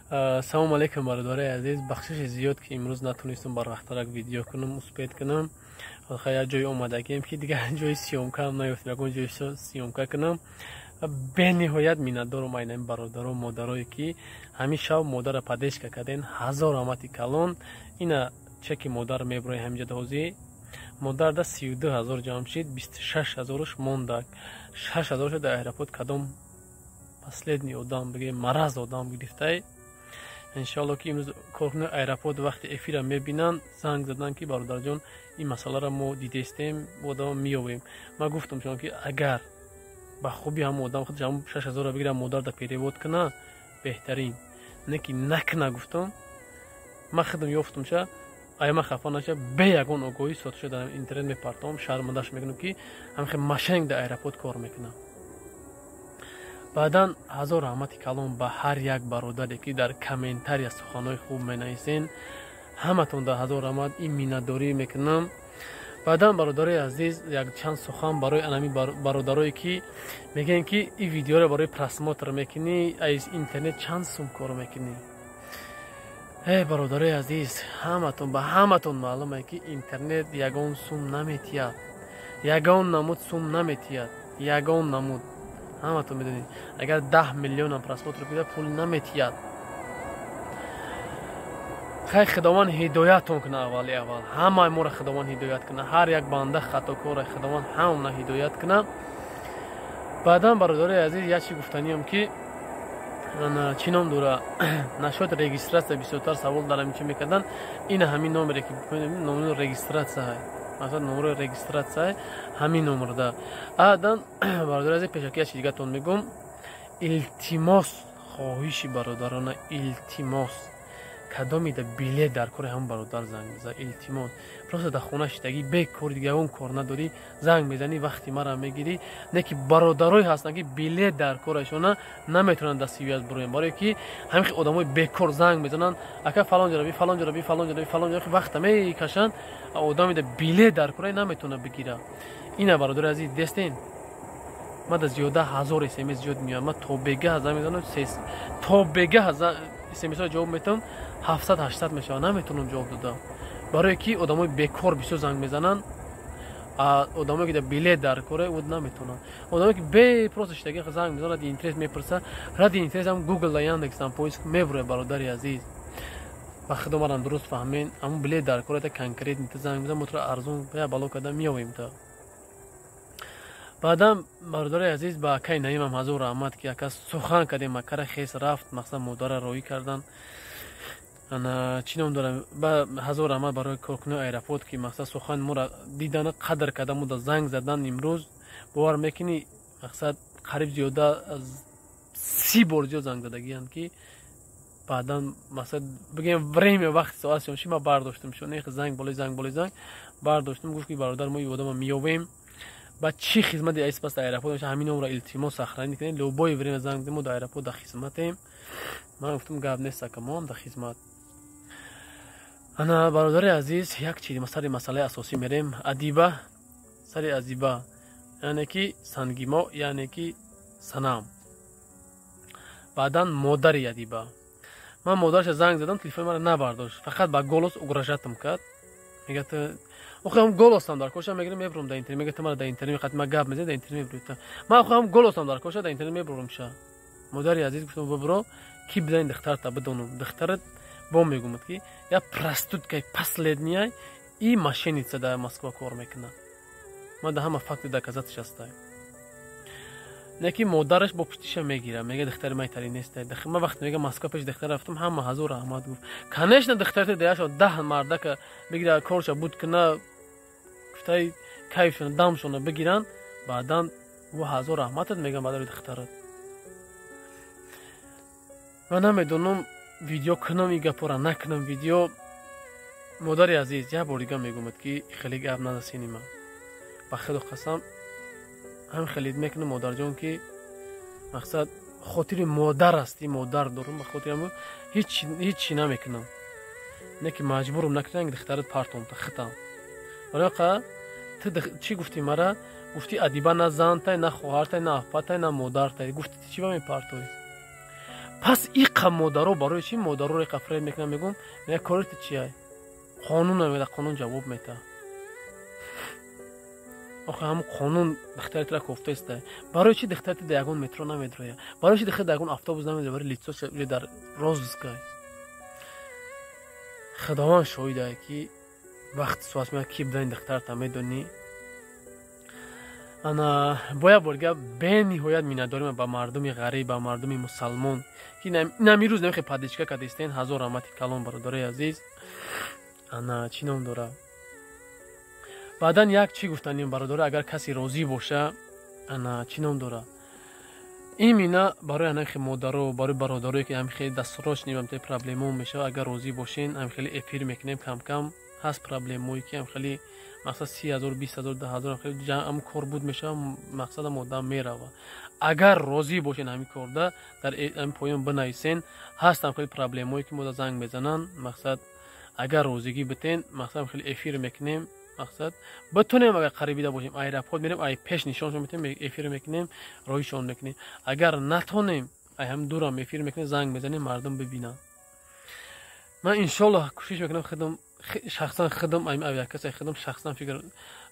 Салому алейкум, бародарои азиз. Бахшиши зиёд, ки имрӯз натонистам барвақттарак видео кунам, успеть кунам. Як ҷои омадагием, ки дигар ҷои съёмка ам наёфтем, ягон ҷои съёмка кунам. Бениҳоят миннатдорум айнами бародаро, модарое, ки ҳамин шаб модарро поддержка карден. Ҳазор раҳмати калон. Ина чеки модар мебурои ҳаминҷа. Ҳозӣ модарда 32 000 ҷамъ шид, 26 ҳазоруш мондак. 6 ҳазорша дар аэропорт кадом последний одам, бигем, мараз одам гирифтай. Иншоалло, ки имрӯз коркунои аэропорт вақти эфира мебинанд, занг задан, ки бародарҷон, ин масъаларо мо дидестем, одама меёбем. Ман гуфтам шумо, ки агар ба хуби ҳамон одам худаш ҳамон 6 ҳазорро бигира, модарда перевод куна, беҳтарин. Не ки накуна, гуфтам, ман худам ёфтумша. Ай, ман хафа наша, бе ягон огоҳӣ сотиша дар интернет мепартом, шармандаш мекунам, ки ҳамхе мошенник дар аэропорт кор мекунам. Баъдан ҳазор раҳмати калон ба ҳар як бародаре, ки дар комментария суханҳои хуб менависен. Ҳаматон дар ҳазор раҳмат, ин миннатдорӣ мекунам. Баъдан, бародарои азиз, якчанд сухан барои анами бародарое, ки мегӯянд, ки ин видеоро барои просмотр мекунӣ, аз интернет чанд сум кор мекунӣ. Э, бародарои азиз, ҳаматон, ба ҳаматон маълуме, ки интернет ягон сум наметиҳад, ягон намуд сум наметиҳад, ягон намуд. Ҳаматон медонед, агар 10 миллионам просмотр кунад, пул наметиҳад. Хай, Худованд ҳидоятон куна. Аввали аввал ҳамаи моро Худованд ҳидоят куна. Ҳар як банда хатокора, Худованд ҳамона ҳидоят куна. Баъдан, бародарои азиз, як чи гуфтаниям, ки чӣ ном дора, насчёт регистрация бисёртар савол дар ҳамин чӣ мекардан. Ина ҳамин номере, ки номери регистрация, масалан, номери регистрация ҳамин номерда. Адан, бародари азиз, пешакӣ як чи дигатон мегӯм. Илтимос, хоҳиши бародарона, илтимос, кадомида билет дар кори, ҳамон бародар занг бизан, илтимос. Просто дар хона шиштагӣ, бекори, дига ягон кор надорӣ, занг мезанӣ, вақти мара мегирӣ. Не ки бародарое ҳастанд, ки билет дар корашона наметавонанд дар связь бироянд, барое ки ҳамин одамои бекор занг мезананд: «Ака, фалон ҷо рави, фалон ҷо рави, фалон ҷо рави, фалон ҷо». Вақта мекашанд. Одамида билет дар кора наметавонад бигира. Ина, бародари азиз, дестен, ма да зиёда ҳазор смс зиёд меояд. Ма то бегаҳ занг мезанам, то бегаҳ смсҳо ҷавоб метавон, 700, 800 мешавад, наметавонам ҷавоб дода, барое ки одамои бекор бисёр занг мезананд. Одамое ки да билет дар коре, уд наметавонанд. Одамое ки бе просто шиштаги занг мезанад, ради интерес мепурса, ради интерес ҳам Гугл да Яндексам поиск мебурояд. Бародари азиз, ба худо, марам дуруст фаҳмен, ҳамун билет дар кора конкретно занг мезан, мо туро арзон я бало карда меёвем. Та баъдан, бародари азиз, ба акаи Наимам ҳазор раҳмат, ки ака сухан кардем, акара хес рафт, мақсад модара роҳӣ кардан. Ана чӣ ном дорам, ба ҳазор раҳмат барои коркунои аэропорт, ки мақсад сухан моро дидана, қадр карда, мода занг задан. Имрӯз, бовар мекунӣ, мақсад қариб зиёда аз 30 бор зиёд занг задагиянд, ки баъдан, мақсад, бигем, время, вақти соат ши ма бардоштам шо, занг болои занг, болои занг бардоштам. Гуфт, ки бародар, мо и одама меёвем, ба чӣ хизмати айспас аэропорт, ҳамин номро, илтимос, сохранить кунед, любое время занг, мо дар аэропорт дар хизматем. Ман гуфтам, гап нест, ака, мо ҳам дар хизмат. Ана, бародари азиз, як чиз, сари масъалаи асосӣ мерем. Адиба, сари Адиба, яъне ки Сангимо, яъне ки Санам, баъдан модари Адиба. Ман модараша занг задам, телефони маро набардошт, фақат ба голос угрожать ам кард. Мегӯяд, охи, ҳам голосам дар коша мегирам, мебурам дар интернет. Мегӯяд, мара дар интернет қати ма гап мезанӣ, дар интернет мебурӣ. Ман охи ҳам голосам дар коша, дар интернет мебурам ша. Модари азиз, гуфтам, бибуро, ки бидани духтарта бидонам. Духтарат бо мегумад, ки я проституткаи последняя и мошенница дар Москва кор мекунад. Ман да ҳама факти доказать ҳастай. Не ки модараш бо пуштиша мегира, мега, духтари майтари нестай. Ман вақте мега Москва пеш духтар рафтам, ҳама ҳазор раҳмат гуфт. Конечно, духтарта даяшо 10 мардака бигира, корша буд куна, гуфтай, кайфшона, дамшона бигиранд, баъдан ӯ ҳазор раҳматат мегам баъдари духтарат. Ман намедонам, видео кунам и гапора, накунам видео. Модари азиз, як бор дига мегӯмад, ки хеле гап назасини ман. Ба худо қасам, ҳам хелид мекунам, модарҷон, ки мақсад хотири модар астӣ, модар дорум, ба хотири ҳеҷ чӣ намекунам. Не ки маҷбурам накунам, духтарат партомта хитам. Барои ту чӣ гуфтӣ мара? Гуфтӣ, Адиба на зантай, на хоҳартай, на апатай, на модартай. Гуфтӣ, ту чӣ ба мепартоӣ? Пас иқа модаро барои чӣ модароро иқа фреб мекунам, мегӯм, мега кори ту чия? Қонун мега, қонун ҷавоб мета. Охе ҳамун қонун духтари тура кофтаиста. Барои чӣ духтари ту дар ягон метро намедроя? Барои чӣ духтари дар ягон автобус намедроя? Барои лицо дар розыска. Худованд шоҳидае ки вақти суҳбат меояд, ки будани духтарта медонӣ. Ана бо як бор дига бениҳоят миннатдорим ба мардуми ғариб, ба мардуми мусалмон, ки инами рӯз намехе поддержка кардистен. Ҳазор раҳмати калон, бародарои азиз. Ана чӣ ном дора? Баъдан як чӣ гуфтанем, бародаро, агар касе розӣ боша, ана чӣ ном дора? Имина барои ҳамихе модаро, барои бародарое ки ҳамихе дастрочни бамте проблемо мешавад, агар розӣ бошен, ҳамихеле эфир мекунем. Кам-кам ҳаст проблемое ки ҳамхеле мақсад 30 000, 20 000, 10 000 ҳам кор буд мешавад, мақсадам одам мерава. Агар розӣ бошен, ҳамин корда дар ҳамин поён бинависен. Ҳастам хеле проблемое ки мода занг мезананд. Мақсад, агар розигӣ битен, мақсад, хеле эфир мекунем. Мақсад, битонем, агар қарибида бошем, аэропорт мерем, ай пеш нишоншон метем, эфир мекунем, роҳишон мекунем. Агар натонем, ай ҳам дурам эфир мекунем, занг мезанем, мардум бибинанд. Ман иншоллоҳ кӯшиш мекунам, худам шахсан, худам авиакассаи худам шахсан фикр,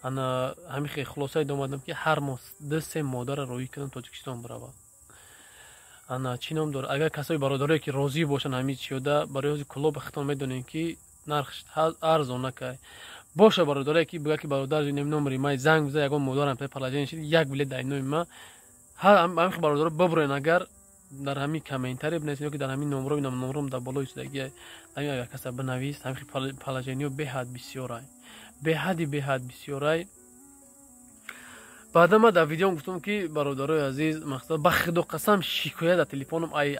ана ҳамин хулосае омадам, ки ҳар моҳ ду се модарро роҳӣ кунам, Тоҷикистон биравад. Ана чӣ ном дорад? Агар касои бародарое ки розӣ бошанд, ҳамин чиёда барои ҳози Кӯлоб худтон медонем, ки нарх арзон накай боша. Бародарое ки бигӯяд, ки бародар, номери май занг биза, ягон модарам положение шид, як билет дар номи ма, ҳамин бародаро бибурен. Агар дар ҳамин комментарий бинависед ёки дар ҳамин номро, номром дар болои судагӣ, ҳамин авиакасса бинавис. Ҳамин положениё беҳад бисёрай, беҳади беҳад бисёрай. Баъдан ман дар видеом гуфтам, ки бародарои азиз, мақсад, ба худо қасам, шикоят дар телефоном ай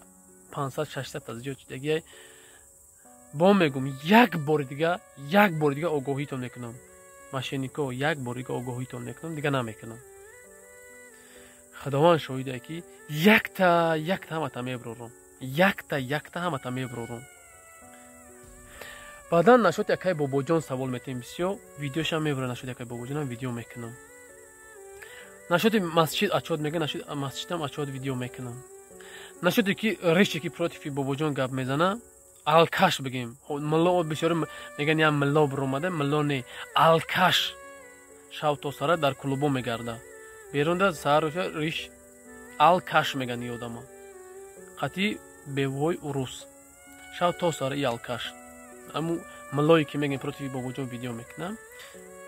500, 600 та зиёд шудагиай. Бо мегум, як бори дига, як бори дига огоҳитон мекунам, мошеннико, як бори дига огоҳитон мекунам, дига намекунам. Худованд шоҳиде, ки якта якта ҳамата меброрам, якта якта ҳамата меброрам. Баъдан нашоти акай Бобоҷон савол метем бисёр, видеошам мебурам, нашоти акай Бобоҷонам видео мекунам. Нашоти масҷид ачод мега, нашоти масҷидам ачод видео мекунам. Нашоте ки реше ки против Бобоҷон гап мезана, алкаш бигем, милло бисёр меган, я милло биромада, милло не, алкаш, шав то сара дар клубо мегарда, берунда саҳар риш, алкаш меган и одама, қатъи бевоҳои урус, шав то сара и алкаш, аму миллое ки мегем, против Бобоҷон видео мекунам.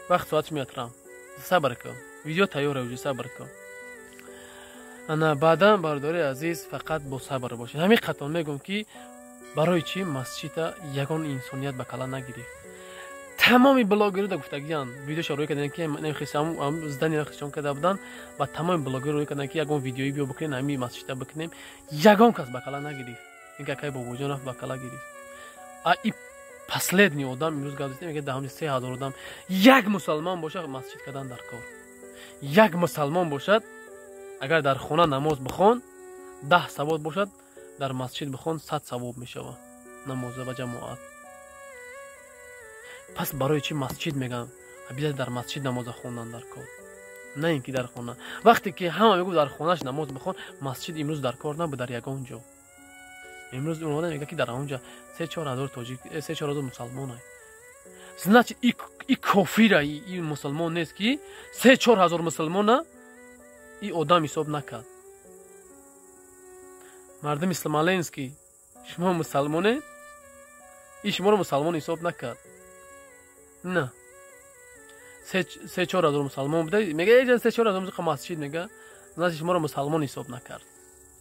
Вақт соатш меатрам, сабр кун, видео тайёра уже, сабр кун. Ана баъдан, бародари азиз, фақат бо сабр бошед. Ҳамин қатон мегӯм, ки барои чӣ масҷида ягон инсоният ба кала нагирифт? Тамоми блогеруда гуфтагиян, видеоша рӯй карданд, ки здание хисён карда буданд ва тамоми блогер рӯй карданд, ки ягон видеои биё бикунем, ҳамин масҷида бикунем. Ягон кас ба кала нагирифт. Ин акай Бобоҷон рафт, ба кала гирифт. А и последний одам имрӯз гап зад, мега, даҳамҷа 3000 одам, як мусалмон бошад, масҷид кардан дар кор. Як мусалмон бошад, агар дар хона намоз бихон, 10 савоб бошад, дар масҷид бихон, 100 савоб мешавад намоза ба ҷамоат. Пас барои чӣ масҷид мегӯям? Обязательно дар масҷид намоза хондан дар кор, на ин ки дар хона. Вақте ки ҳама мегӯфт, дар хонааш намоз бихон, масҷид имрӯз дар кор набуд дар ягон ҷо. Имрӯз омада мега, ки дар онҷа 3-4 ҳазор тоҷик, 3-4 ҳазор мусалмонай. Значит, и кофира, и мусалмон нест, ки 3-4 ҳазор мусалмона и одам ҳисоб накард. Мардуми Смоленский, шумо мусалмоне, и шуморо мусалмон ҳисоб накард. На 3-4 ҳазор мусалмон буда, мега, эҷа 3-4 ҳазор масҷид мега, значит, шуморо мусалмон ҳисоб накард.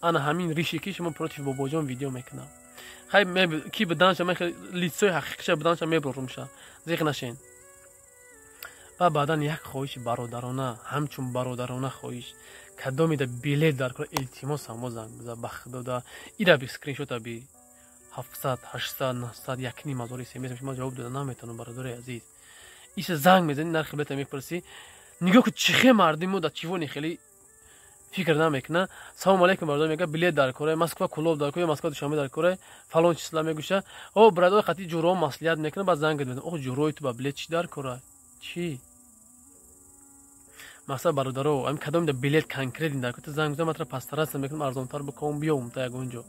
Ана ҳамин риши ки шумо против Бобоҷон видео мекунам, хай, ки биданша, лицои ҳақиқиша биданша, мебурумша, зиқ нашен. Ва баъдан як хоҳиши бародарона, ҳамчун бародарона хоҳиш: кадомида билет дар кор, илтимос, ҳамо занг биза. Ба худода, ира би скриншота би, 700, 800, 900, 1,5 ҳазор смс шумо ҷавоб дода наметавонам. Бародари азиз, иса занг мезани, нархи билета мепурсӣ. Нигоҳ ку, чихе мардуми мо дар чивони хеле фикр намекуна. Салом алейкум, бародар, мега, билет дар кора, Москва Кулоб дар кора, Москва Душанбе дар кора, фалон числа мегӯша. О, бародар, қати ҷуро маслиҳат мекуна, баъд занг мезанад: о, ҷурои ту ба билет чӣ дар кора? Чӣ мақсад, бародаро, ами кадом билет конкретный дар кора, занг мезанам, матра постараться мекунам, арзонтар биком, биём та ягон ҷо.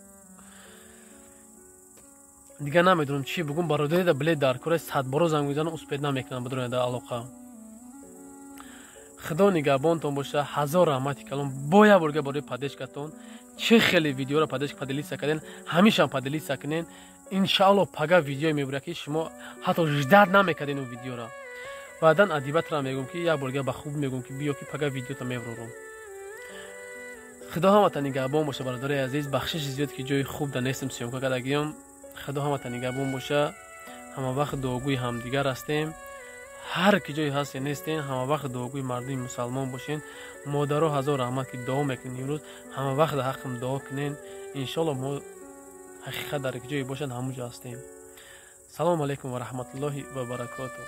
Дига намедонам чӣ бугум. Бародари да билет дар кора, садборо занг мезанам, успеть намекунам бидурояд дар алоқа. Худо нигаҳбонтон боша. Ҳазор раҳмати калон бо як борга барои поддержка тон. Чӣ хеле видеоро поддержка, поделиться карден, ҳамешам поделиться кунен. Иншаалло, пага видеое мебурад, ки шумо ҳатто ждать намекарден он видеоро. Баъдан адибатра мегӯм, ки як борга ба хуб мегӯм, ки биё, ки пага видеото мебурорум. Худо ҳамата нигаҳбон боша, бародари азиз. Бахшиши зиёд, ки ҷои хуб да нестем, съёмка кардагиём. Худо ҳамата нигаҳбон боша. Ҳама вақт дуогӯи ҳамдигар ҳастем. Ҳар ки ҷое ҳасте, нестен, ҳама вақт дуогӯи мардуми мусалмон бошен. Модаро, ҳазор раҳмат, ки дуо мекунен. Имрӯз ҳама вақт дар ҳаққам дуо кунен. Иншоалло, мо ҳақиқат дар ки ҷое бошад, ҳамун ҷо ҳастем. Салому алайкум ва раҳматуллоҳи ва баракоту.